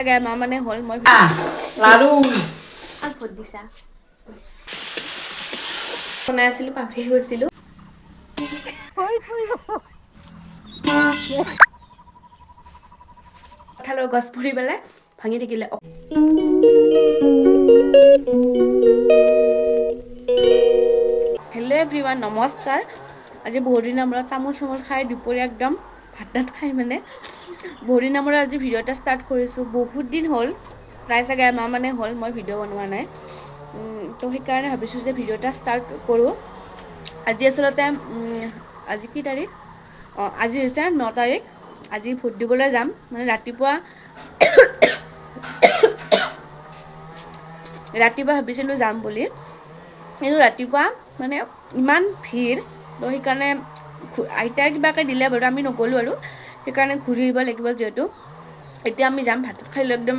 এমাহ মানে হ'ল মই লাৰু ভোট দিছা বনাই আছিলোঁ, পাহৰি গৈছিলোঁ। কঁঠালৰ গছ পৰি পেলাই ভাঙি থাকিলে। হেল্ল' এভৰিৱান, নমস্কাৰ। আজি বহুত দিনৰ মূৰত তামোল চামোল খাই দুপৰীয়া একদম ভাত তাত খাই মানে বহুত দিনৰ মূৰত আজি ভিডিঅ' এটা ষ্টাৰ্ট কৰিছোঁ। বহুত দিন হ'ল, প্ৰায় চাগে এমাহ মানে হ'ল মই ভিডিঅ' বনোৱা নাই। তো সেইকাৰণে ভাবিছোঁ যে ভিডিঅ' এটা ষ্টাৰ্ট কৰোঁ আজি। আচলতে আজি কি তাৰিখ? অঁ, আজি হৈছে 9 তাৰিখ। আজি ভোট দিবলৈ যাম। মানে ৰাতিপুৱা ৰাতিপুৱা ভাবিছিলোঁ যাম বুলি, কিন্তু ৰাতিপুৱা মানে ইমান ভিৰ, তো সেইকাৰণে আইতাই কিবাকৈ দিলে বাৰু, আমি নগ'লোঁ আৰু সেইকাৰণে ঘূৰি আহিব লাগিব যিহেতু। এতিয়া আমি যাম, ভাত খাই লৈ একদম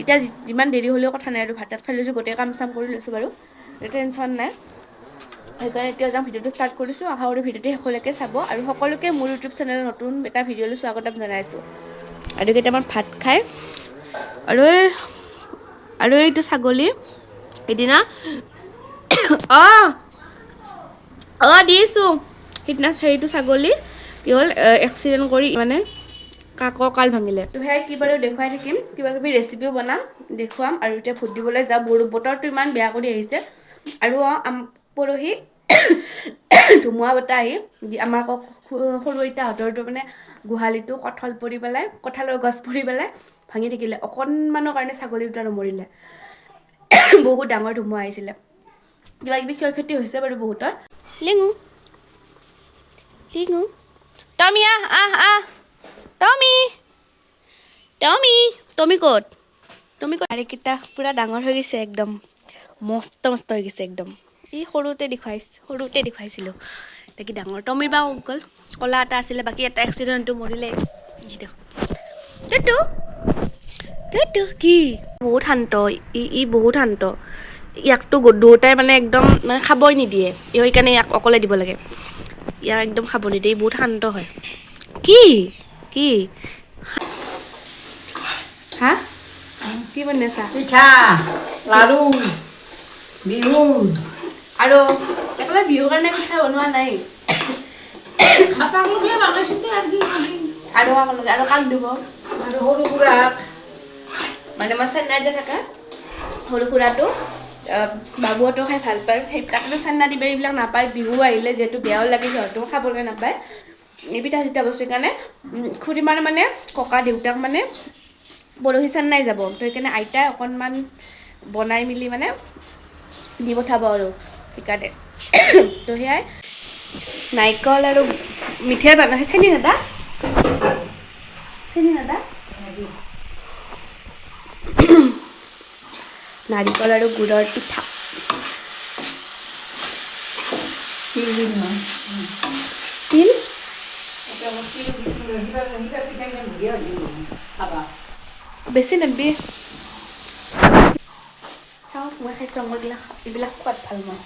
এতিয়া যিমান দেৰি হ'লেও কথা নাই আৰু, ভাত তাত খাই লৈছোঁ, গোটেই কাম চাম কৰি লৈছোঁ বাৰু, টেনশ্যন নাই। সেইকাৰণে এতিয়া যাম, ভিডিঅ'টো ষ্টাৰ্ট কৰিছোঁ। আশা কৰোঁ ভিডিঅ'টো শেষলৈকে চাব আৰু সকলোকে মোৰ ইউটিউব চেনেলৰ নতুন এটা ভিডিঅ'লৈ স্বাগতম জনাইছোঁ। আৰু কেইটামান ভাত খাই আৰু আৰু এইটো ছাগলী এদিনা অঁ অঁ দিছোঁ, সিদিনা সেইটো ছাগলী কি হ'ল, এক্সিডেণ্ট কৰি মানে কঁকাল ভাঙিলে। তো সেয়াই কি বাৰু দেখুৱাই থাকিম, কিবা কিবি ৰেচিপিও বনাম দেখুৱাম। আৰু এতিয়া ভোট দিবলৈ যাওঁ। বতৰটো ইমান বেয়া কৰি আহিছে। আৰু পৰহি ধুমুহা বতাহ আহি আমাৰ সৰু আইতাহঁতৰটো মানে গোহালিটো কঁঠাল পৰি পেলাই, কঁঠালৰ গছ পৰি পেলাই ভাঙি থাকিলে। অকণমানৰ কাৰণে ছাগলী দুটা নমৰিলে। বহুত ডাঙৰ ধুমুহা আহিছিলে, কিবা কিবি ক্ষয় ক্ষতি হৈছে বাৰু বহুতৰ। লিঙু লিঙু টমি, আহ আহ আহ, টমি টমি টমি ক'ত, টমি ক'ত? এইকেইটা পূৰা ডাঙৰ হৈ গৈছে একদম, মস্ত মস্ত হৈ গৈছে একদম। এই সৰুতে সৰুতে দেখুৱাইছিলোঁ, এতিয়া কি ডাঙৰ। টমিৰ বা গ'ল, ক'লা এটা আছিলে, বাকী এটা এক্সিডেণ্টটো মৰিলে। সেইটো টুটু টুটু কি বহুত শান্ত, ই বহুত শান্ত। ইয়াকতো দুয়োটাই মানে একদম মানে খাবই নিদিয়ে, সেইকাৰণে ইয়াক অকলে দিব লাগে। ইয়াক একদম খাব নিদিয়ে, ই বহুত শান্ত হয়। কি কি হা কি বনাইছা? পিঠা লাৰু বিহু। আৰু একেবাৰে বিহুৰ কাৰণে পিঠা বনোৱা নাই। আৰু আৰু কাক দিব? আৰু সৰু খুৰাক। মানে মই চেন্নাইত যে থাকে সৰু খুৰাটো, বাবুহঁতেও খাই ভাল পায়। সেই তাতেতো চান্না দিব এইবিলাক নাপায়। বিহু আহিলে যিহেতু বেয়াও লাগে, সিহঁতেও খাবলৈ নাপায় এই পিঠা চিঠা বস্তু। সেইকাৰণে খুৰীমাৰ মানে ককা দেউতাক মানে পৰহি চেন্নাই যাব, তো সেইকাৰণে আইতাই অকণমান বনাই মেলি মানে দি পঠাব আৰু সেইকাৰণে। তো সেয়াই নাৰিকল আৰু মিঠাই বনাই। চেনি দাদা, চেনি দাদা, নাৰিকল আৰু গুড়ৰ পিঠা। তিল বেছি নাবি, চাওঁ মই খাইছোঁ। মই এইবিলাক খোৱাত ভাল মই।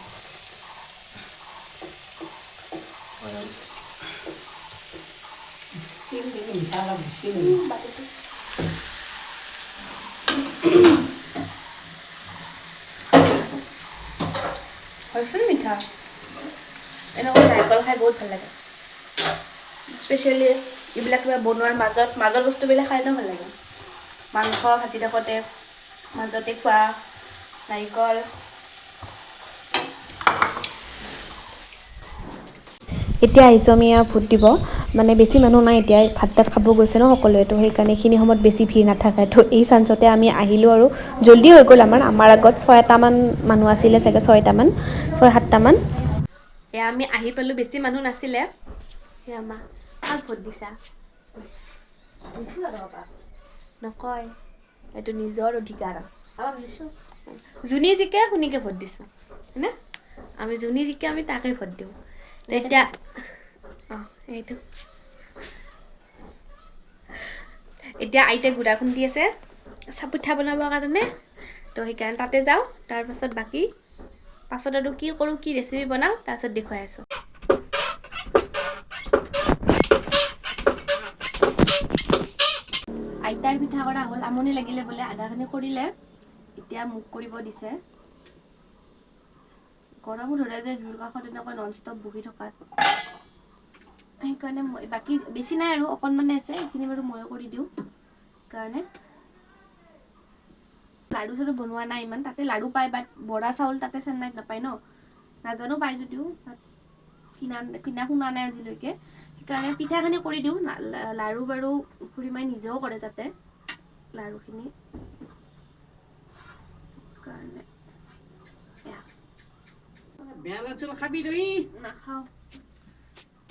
হয়চোন মিঠা। এনেকুৱা নাৰিকল খাই বহুত ভাল লাগে, স্পেচিয়েলি এইবিলাক কিবা বনোৱাৰ মাজত মাজৰ বস্তুবিলাক খাই ন ভাল লাগে। মাংস ভাজি থাকোঁতে মাজতে খোৱা নাৰিকল। এতিয়া আহিছোঁ আমি এয়া ভোট দিব। মানে বেছি মানুহ নাই এতিয়া, ভাত তাত খাব গৈছে ন সকলোৱে, তো সেইকাৰণে এইখিনি সময়ত বেছি ভিৰ নাথাকে। তো এই চান্সতে আমি আহিলোঁ আৰু জল্দি হৈ গ'ল আমাৰ। আমাৰ আগত 6টামান মানুহ আছিলে চাগে, 6টামান, 6-7টামান। এয়া আমি আহি পালোঁ, বেছি মানুহ নাছিলে। সেয়া মা, কাক ভোট দিছা? দিছোঁ আৰু নকয়, এইটো নিজৰ অধিকাৰ। দিছোঁ যোনে জিকে শুনিকে ভোট দিছোঁ, হয়নে? আমি যোনে জিকে আমি তাকে ভোট দিওঁ। এতিয়া অঁ এইটো এতিয়া আইতাই গুড়া খুন্দি আছে পিঠা বনাবৰ কাৰণে, তো সেইকাৰণে তাতে যাওঁ। তাৰপাছত বাকী পাছত আৰু কি কৰোঁ, কি ৰেচিপি বনাওঁ তাৰপাছত দেখুৱাই আছোঁ। আইতাৰ পিঠা কৰা হ'ল, আমনি লাগিলে বোলে, আধাখিনি কৰিলে, এতিয়া মোক কৰিব দিছে। গৰমো ধৰে যে জুইৰ কাষত এনেকৈ নন ষ্টপ বহি থকাত, সেইকাৰণে মই বাকী বেছি নাই আৰু অকণমানে আছে, সেইখিনি বাৰু ময়ো কৰি দিওঁ। সেইকাৰণে লাড়ু চাড়ু বনোৱা নাই ইমান। তাতে লাড়ু পায়, বাট বৰা চাউল তাতে চেন্নাইত নাপায় ন, নাজানো পায় যদিও, তাত কিনা কিনা শুনা নাই আজিলৈকে। সেইকাৰণে পিঠাখিনি কৰি দিওঁ। লাড়ু বাৰু খুৰীমাই নিজেও কৰে তাতে লাড়ুখিনি। কাৰণে এয়া। বেল আছিল, খাবি তই? নাখাওঁ।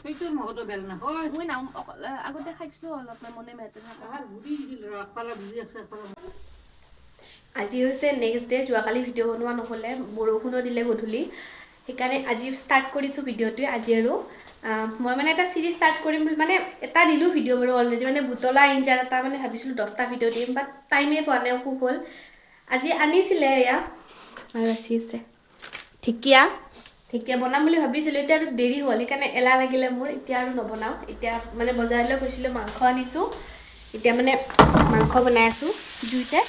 সেইটোৰ মুখতো বেল নহয়। মই নাম অকল আগতে খাইছিলোঁ অলপমান মনে মেহতে থাকোঁতে। তাহাৰ গুৰি দিছিল ৰ, আগফালে গুৰি আছে, আগফালে। আজি হৈছে নেক্সট ডে। যোৱাকালি ভিডিঅ' বনোৱা নহ'লে, বৰষুণো দিলে গধূলি, সেইকাৰণে আজি ষ্টাৰ্ট কৰিছোঁ ভিডিঅ'টোৱে। আজি আৰু মই মানে এটা চিৰিজ ষ্টাৰ্ট কৰিম বুলি, মানে এটা দিলোঁ ভিডিঅ' বাৰু অলৰেডি, মানে বুটলা আঞ্জাৰ এটা, মানে ভাবিছিলোঁ 10টা ভিডিঅ' দিম, বাট টাইমেই পোৱা নাই, অসুখ হ'ল। আজি আনিছিলে এয়া আৰু বাচি আছে ঢেকীয়া। ঢেকীয়া বনাম বুলি ভাবিছিলোঁ, এতিয়া আৰু দেৰি হ'ল, সেইকাৰণে এলাহ লাগিলে মোৰ, এতিয়া আৰু নবনাওঁ। এতিয়া মানে বজাৰলৈ গৈছিলোঁ, মাংস আনিছোঁ, এতিয়া মানে মাংস বনাই আছোঁ জুইতে।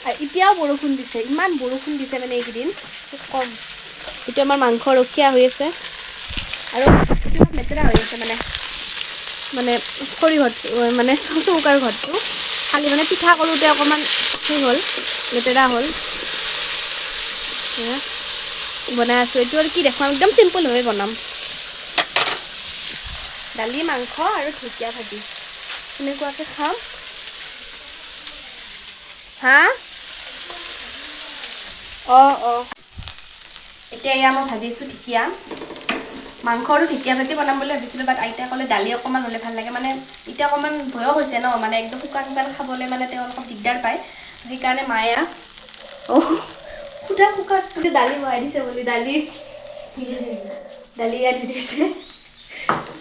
আৰু এতিয়াও বৰষুণ দিছে, ইমান বৰষুণ দিছে মানে এইকেইদিন খুব কম। এইটো আমাৰ মাংস ৰখীয়া হৈ আছে আৰু এইটো অলপ লেতেৰা হৈ আছে, মানে মানে খৰি ঘৰটো, মানে চৌকাৰ ঘৰটো খালি মানে পিঠা কৰোঁতে অকণমান সেই হ'ল, লেতেৰা হ'ল। এয়া বনাই আছোঁ। এইটো আৰু কি দেখুৱাম, একদম চিম্পলভাৱে বনাম, দালি, মাংস আৰু ঢেকীয়া ভাজি, সেনেকুৱাকৈ খাম। হা, অঁ অঁ এতিয়া এয়া মই ভাজিছোঁ ঢেকীয়া। মাংস আৰু ঢেকীয়া ভাজি বনাম বুলি ভাবিছিলোঁ, বাট আইতাই ক'লে দালি অকণমান হ'লে ভাল লাগে। মানে এতিয়া অকণমান বয়স হৈছে ন, মানে একদম শুকান শুকান খাবলৈ মানে তেওঁলোকক দিগদাৰ পায়, সেইকাৰণে মায়ে অঁ সুধা কুকাৰত দালি বহাই দিছে বুলি দালি দালি ইয়াত দি দিছে।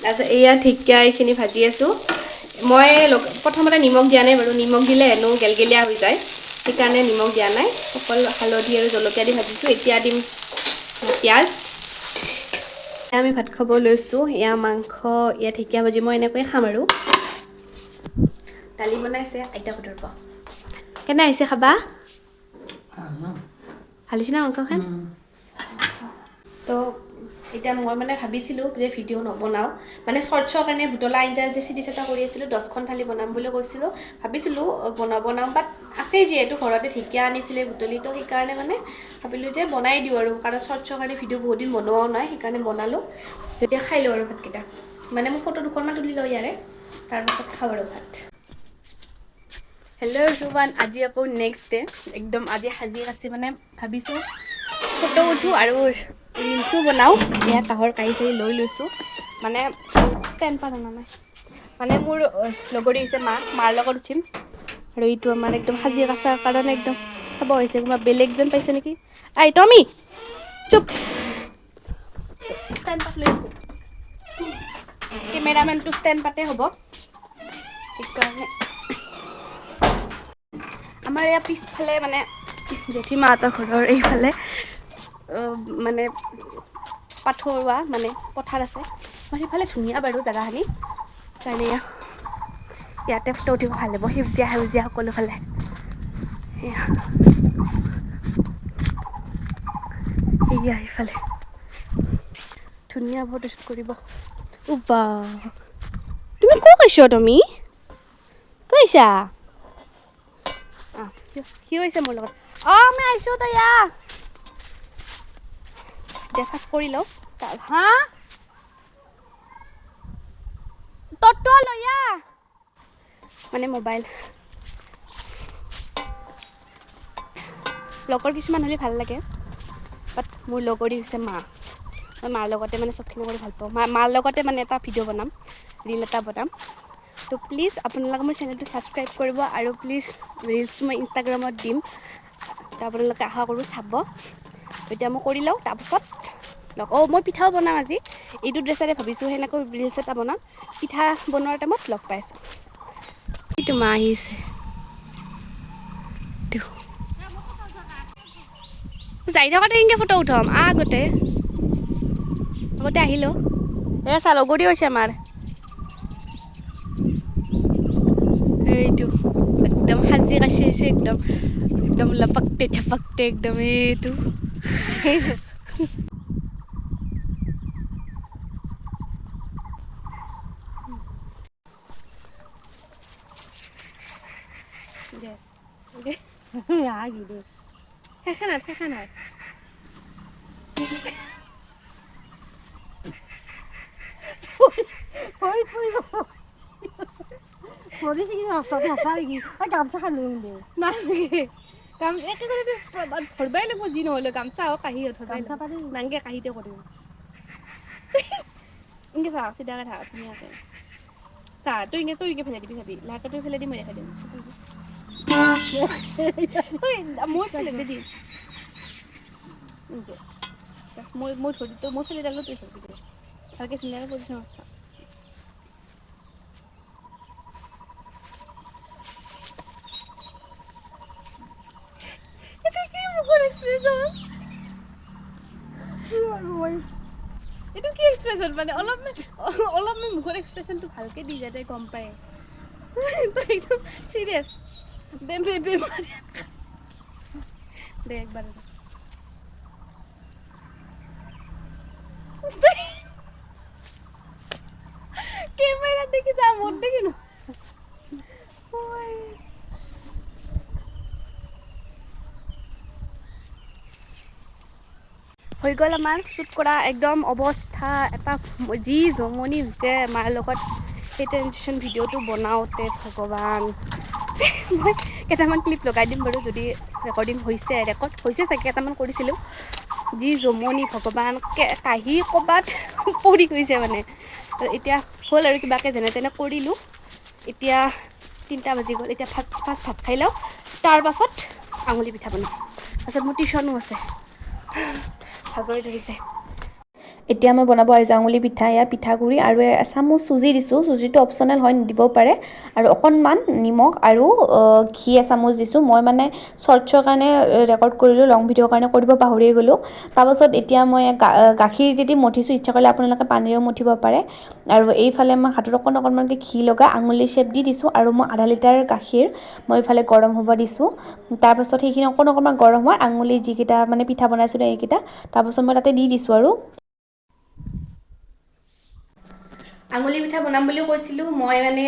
তাৰপিছত এয়া ঢেকীয়া এইখিনি ভাজি আছোঁ মই। প্ৰথমতে নিমখ দিয়া নাই বাৰু, নিমখ দিলে হেনো গেলগেলীয়া হৈ যায়, সেইকাৰণে নিমখ দিয়া নাই, অকল হালধি আৰু জলকীয়া দি ভাজিছোঁ। এতিয়া দিম পিঁয়াজ। আমি ভাত খাব লৈছোঁ। এয়া মাংস, এয়া ঢেকীয়া ভাজি, মই এনেকৈয়ে খাম আৰু দালি বনাইছে আইতা ঘৰৰ পৰা। কেনে আহিছে খাবা? ভাল হৈছে না মাংসখন? তো এতিয়া মই মানে ভাবিছিলোঁ যে ভিডিঅ' নবনাওঁ, মানে শ্বৰ্টছৰ কাৰণে বুটলা আঞ্জাৰ যে চিৰিজ এটা কৰি আছিলোঁ, 10খন থালি বনাম বুলি কৈছিলোঁ, ভাবিছিলোঁ বনাম, বাট আছেই যিহেতু ঘৰতে ঢেকীয়া আনিছিলে বুটলি, তো সেইকাৰণে মানে ভাবিলোঁ যে বনাই দিওঁ আৰু, কাৰণ শ্বৰ্টছৰ কাৰণে ভিডিঅ' বহুত দিন বনোৱাও নাই, সেইকাৰণে বনালোঁ। তেতিয়া খাই লওঁ আৰু ভাতকেইটা, মানে মই ফটো দুখনমান তুলি লওঁ ইয়াৰে, তাৰপাছত খাওঁ আৰু ভাত। হেল্ল' এভৰিৱান, আজি আকৌ নেক্সট ডে। একদম আজি সাজি কাচি মানে ভাবিছোঁ ফটো উঠোঁ আৰু ৰিলচো বনাওঁ। এয়া কাঁহৰ কাঁহী চাহী লৈ লৈছোঁ, মানে ষ্টেণ্ড পাত অনা নাই, মানে মোৰ লগৰী হৈছে মা, মাৰ লগত উঠিম। আৰু এইটো আমাৰ একদম সাজি কাচাৰ কাৰণে একদম চাব হৈছে, কোনোবা বেলেগ যেন পাইছে নেকি। I টমি চুপ, ষ্টেণ্ড পাত লৈ আহোঁ, কেমেৰামেনটো ষ্টেণ্ড পাতে হ'ব, সেইকাৰণে। আমাৰ ইয়াৰ পিছফালে মানে জেঠীমাহঁতৰ ঘৰৰ এইফালে মানে পাথৰুৱা মানে পথাৰ আছে, আমাৰ সেইফালে ধুনীয়া বাৰু জেগাখিনি, কাৰণে ইয়াতে ফটো উঠিব ভাল হ'ব, সেউজীয়া সেউজীয়া সকলোফালে। এয়া এয়া সেইফালে ধুনীয়া ফটোশ্বুট কৰিব। উবা, তুমি ক'ত আহিছ? তুমি কৈছা কি হৈছে মোৰ লগত? অঁ মই আহিছোঁ তই ইয়া এতিয়া ফাৰ্ষ্ট কৰি লওঁ। হা, তত্ত্ব লৈ আহ, মানে মোবাইল লগৰ কিছুমান হ'লে ভাল লাগে, বাট মোৰ লগৰী হৈছে মা। মই মাৰ লগতে মানে চবখিনি কৰি ভাল পাওঁ। মাৰ লগতে মানে এটা ভিডিঅ' বনাম, ৰিল এটা বনাম। তো প্লিজ আপোনালোকে মোৰ চেনেলটো ছাবস্ক্ৰাইব কৰিব আৰু প্লিজ ৰিলচটো মই ইনষ্টাগ্ৰামত দিম, তো আপোনালোকে আশা কৰোঁ চাব। এতিয়া মই কৰি লওঁ, তাৰপাছত লগ। অঁ মই পিঠাও বনাম আজি, এইটো ড্ৰেছেৰে ভাবিছোঁ সেনেকৈ ৰিলচ এটা বনাম। পিঠা বনোৱাৰ টাইমত লগ পাই আছোঁ। এইটো মা আহিছে, যাই থাকোঁতে এনেকৈ ফটো উঠাম। আগতে আগতে আহিলোঁ। এ চা লগৰী হৈছে আমাৰ, এইটো একদম একদম একদম লপকতে ছপকতে একদম এইটো। দে দে। আগি দে। শেষে নাই, শেষে নাই। হৈ পৰিব, পৰিছে কিন্তু। সঁচাতে সঁচা নেকি? গামোচা খান লৈ দে। নালাগে, গাম একেবাৰে ধৰবাই লাগিব। যি নহ'লেও গামচা হওক, কাঁহী হওক, ধৰবাই। গামোচা পাৰি। নাংগে, কাঁহীতে কৰিম। ইনকে থাক, চিধাকে থাক, ধুনীয়াকে চা। তই ইনকে, তই ইনকে ফেলাই দিবি, চাবি লাহেকে। তই ফেলাই দি, মই দেখাই দিম। তই মই ফেলাই দি ইনকে। মই ধৰি, তই মই ফেলাই দিলো, তই ধৰবি দে। ভালকে ধুনীয়াকে পজিশ্যন। এইটো কি মুখৰ এক্সপ্ৰেছন? এইটো কি এক্সপ্ৰেছন? মানে অলপমান অলপমান মুখৰ এক্সপ্ৰেছনটো ভালকে দি যাতে গম পায়। তই একদম চিৰিয়াছ বেমাৰী। দে একবাৰ। কেমেৰা দেখি যা, মোৰ দেখি ন। হৈ গ'ল আমাৰ শ্বুট কৰা। একদম অৱস্থা এটা, যি জমনি হৈছে মাৰ লগত সেই ট্ৰেনজিশ্যন ভিডিঅ'টো বনাওঁতে, ভগৱান। মই কেইটামান ক্লিপ লগাই দিম বাৰু, যদি ৰেকৰ্ডিং হৈছে। ৰেকৰ্ড হৈছে চাগে, কেইটামান কৰিছিলোঁ। যি জমনি, ভগৱান, কাঁহী ক'ৰবাত পৰি গৈছে। মানে এতিয়া হ'ল আৰু, কিবাকৈ যেনে তেনে কৰিলোঁ। এতিয়া 3টা বাজি গ'ল। এতিয়া ভাত, ফাৰ্ষ্ট ভাত খাই লওঁ, তাৰপাছত আঙুলি পিঠা বনাম। তাৰপাছত মোৰ টিউশ্যনো আছে। ভাগৰি ধৰিছে। এতিয়া মই বনাব আহিছোঁ আঙুলি পিঠা। এয়া পিঠাগুড়ি আৰু এচামুচ চুজি দিছোঁ। চুজিটো অপশ্যনেল হয়, নিদিবও পাৰে। আৰু অকণমান নিমখ আৰু ঘি এচামুচ দিছোঁ। মই মানে শ্বৰ্টছৰ কাৰণে ৰেকৰ্ড কৰিলোঁ, লং ভিডিঅ'ৰ কাৰণে কৰিব পাহৰিয়ে গ'লোঁ। তাৰপাছত এতিয়া মই গাখীৰ দি দি মঠিছোঁ। ইচ্ছা কৰিলে আপোনালোকে পানীৰেও মঠিব পাৰে। আৰু এইফালে মই হাতত অকণ অকণমানকৈ ঘি লগাই আঙুলি শ্বেপ দি দিছোঁ। আৰু মই আধা লিটাৰ গাখীৰ মই এইফালে গৰম হ'ব দিছোঁ। তাৰপাছত সেইখিনি অকণ অকণমান গৰম হোৱাত আঙুলি যিকেইটা মানে পিঠা বনাইছিলোঁ এইকেইটা, তাৰপাছত মই তাতে দি দিছোঁ। আৰু আঙুলি পিঠা বনাম বুলিও কৈছিলোঁ মই। মানে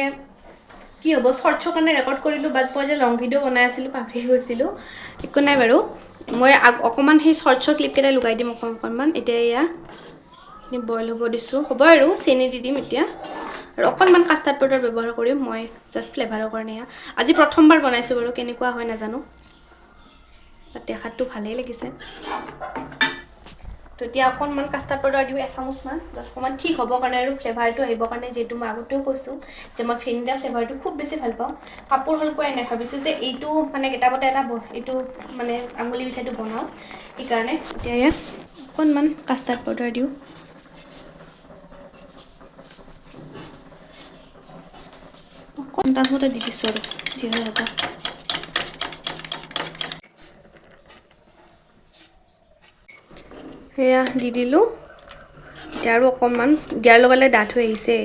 কি হ'ব, শ্বৰ্টছৰ কাৰণে ৰেকৰ্ড কৰিলোঁ, বাট মই যে লং ভিডিঅ' বনাই আছিলোঁ পাহৰি গৈছিলোঁ। একো নাই বাৰু, মই অকণমান সেই শ্বৰ্টছৰ ক্লিপকেইটা লগাই দিম অকণ অকণমান। এতিয়া এয়া বইল হ'ব দিছোঁ, হ'ব আৰু চেনি দি দিম এতিয়া। আৰু অকণমান কাষ্টাৰ্ড পাউডাৰ ব্যৱহাৰ কৰিম মই জাষ্ট ফ্লেভাৰৰ কাৰণে। এয়া আজি প্ৰথমবাৰ বনাইছোঁ বাৰু, কেনেকুৱা হয় নাজানো, বাট দেখাতটো ভালেই লাগিছে। তো এতিয়া অকণমান কাষ্টাৰ্ড পাউডাৰ দিওঁ এচামুচমান, জাষ্ট অকণমান ঠিক হ'বৰ কাৰণে আৰু ফ্লেভাৰটো আহিবৰ কাৰণে। যিহেতু মই আগতেও কৈছোঁ যে মই ভেনিলা ফ্লেভাৰটো খুব বেছি ভাল পাওঁ। কাপোৰ সলকোৱাই নাই, ভাবিছোঁ যে এইটো মানে কেইটাবতে এটা এইটো মানে আঙুলি পিঠাটো বনাওঁ, সেইকাৰণে এতিয়া ইয়াত অকণমান কাষ্টাৰ্ড পাউডাৰ দিওঁ। অকণ তাৰপিছতে দি দিছোঁ আৰু যি হয় হ'ব। সেয়া দি দিলোঁ। এতিয়া আৰু অকণমান দিয়াৰ লগে লগে ডাঠ হৈ আহিছে।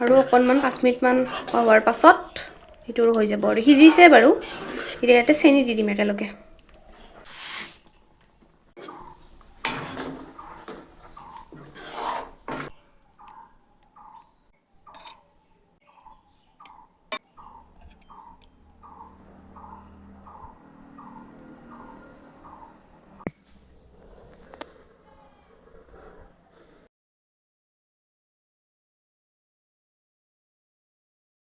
আৰু অকণমান 5 মিনিটমান হোৱাৰ পাছত সেইটো আৰু হৈ যাব। আৰু সিজিছে বাৰু। এতিয়া ইয়াতে চেনি দি দিম একেলগে।